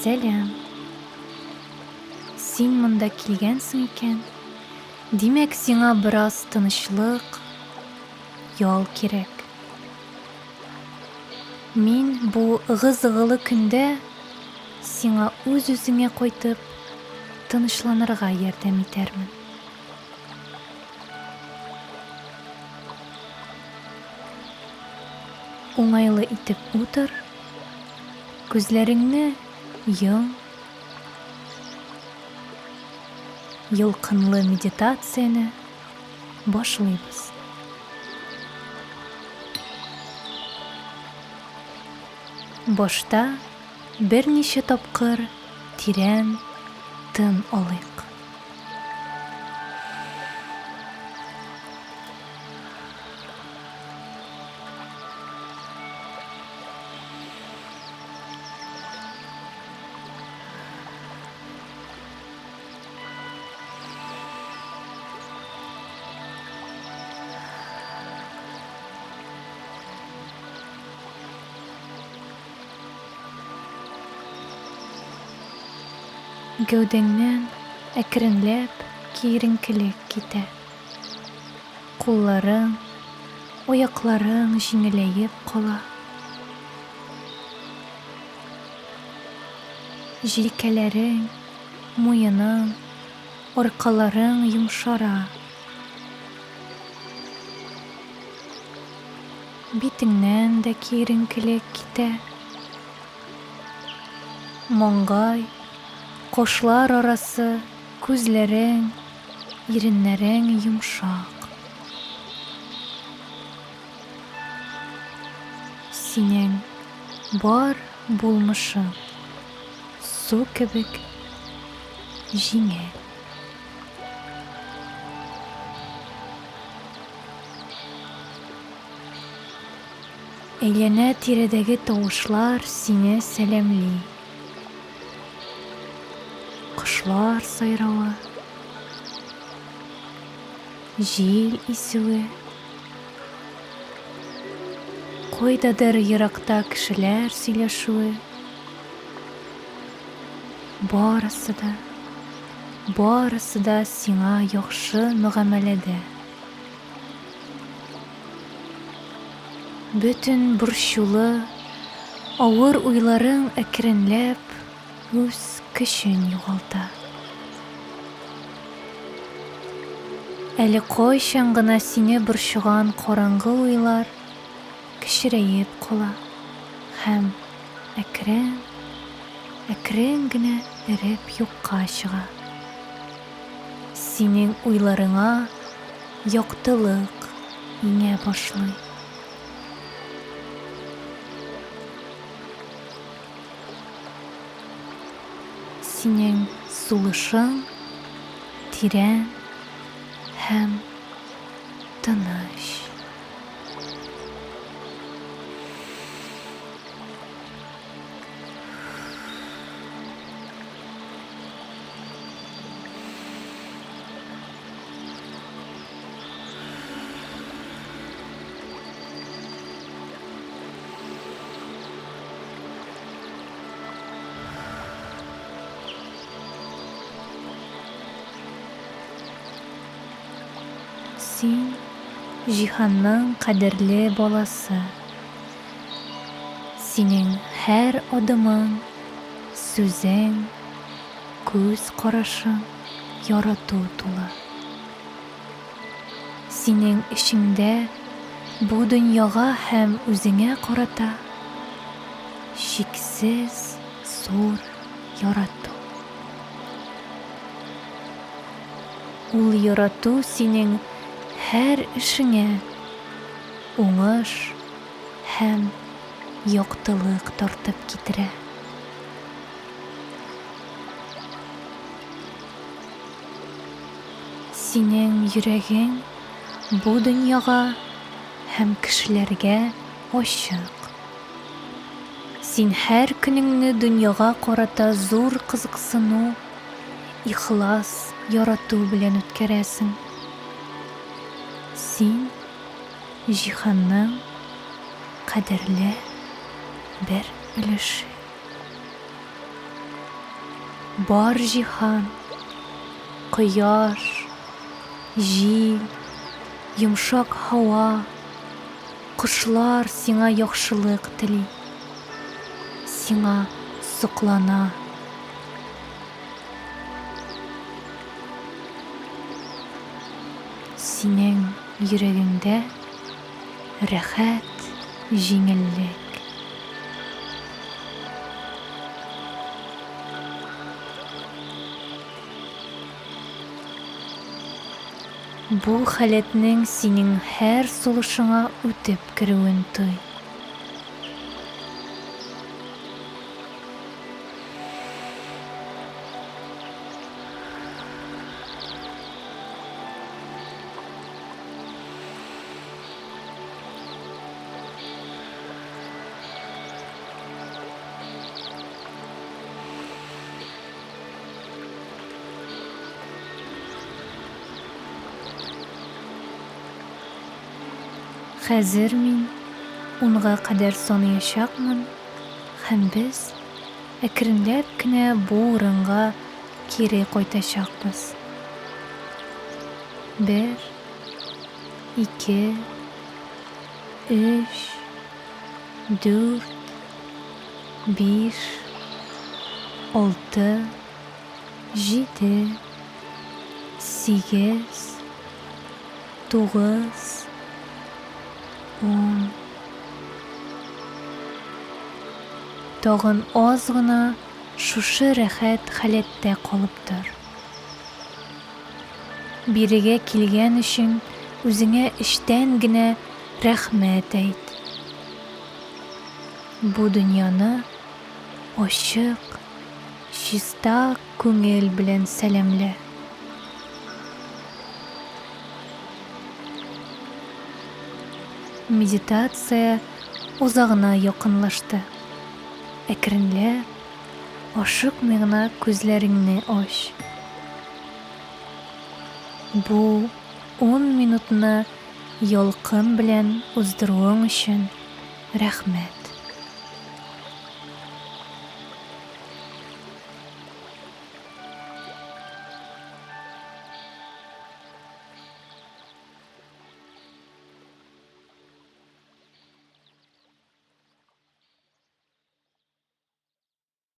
Сәлам. Син монда килгәнсең икән, димәк, сиңа бераз тынычлык, ял кирәк. Мин бу ыгы-зыгылы көндә сиңа үз-үзеңә кайтып, тынычланырга ярдәм итәрмен. Уңайлы итеп утыр, күзләреңне йом. Ялкынлы медитацияне башлыйбыз. Башта берничә тапкыр тирән тын алыйк. Гәүдәңнән әкренләп киеренкелек китә. Кулларың, аякларың җиңеләеп кала. Җилкәләрең, муеның, аркаларың йомшара. Битеңнән дә киеренкелек китә. Маңгай, кашлар арасы, күзләрең, иреннәрең йомшак. Синең бар булмышың су кебек җиңел. Әйләнә-тирәдәге тавышлар сине сәламли. Кошлар сайравы, җил исүе. Кайдадыр еракта кешеләр сөйләшүе. Барысы да, барысы да сиңа яхшы мөгамәләдә. Бөтен борчулы, авыр уйларың әкренләп үз көчен югалта. Әле кайчан гына сине борчыган караңгы уйлар кечерәеп кала һәм әкрен, әкрен генә эреп юкка чыга. Синең уйларыңа яктылык иңә башлый. Синең сулышың тирән һәм тыныч. Син җиһанның кадерле баласы. Синең һәр адымың, сүзең, күз карашың ярату тулы. Синең эчеңдә бу дөньяга һәм үзеңә карата чиксез зур ярату. Ул ярату синең һәр эшеңә уңыш һәм яктылык тартып китерә. Синең йөрәгең бу дөньяга һәм кешеләргә ачык. Син һәр көнеңне дөньяга карата зур кызыксыну, ихлас ярату белән үткәрәсең. Син җиһанның кадерле бер өлеше. Бар җиһан, кояш, җил, йомшак һава, кошлар сиңа яхшылык тели, сиңа соклана. Синең йөрәгеңдә рәхәт җиңеллек. Бу халәтнең синең һәр сулышыңа үтеп керүен той. Хәзер мин унга кадәр саныячакмын һәм без әкренләп кенә бу урынга кире кайтачакбыз. Бер, ике, өч, дүрт, биш, алты, җиде, сигез, тугыз, ун. Тагын аз гына шушы рәхәт халәттә калып тор. Бирегә килгән өчен үзеңә эчтән генә рәхмәт әйт. Бу дөньяны ачык, чиста күңел белән сәламлә. Медитация азагына якынлашты. Әкренләп, ашыкмый гына күзләреңне ач. Бу ун минутны ялкын белән уздыруың өчен рәхмәт.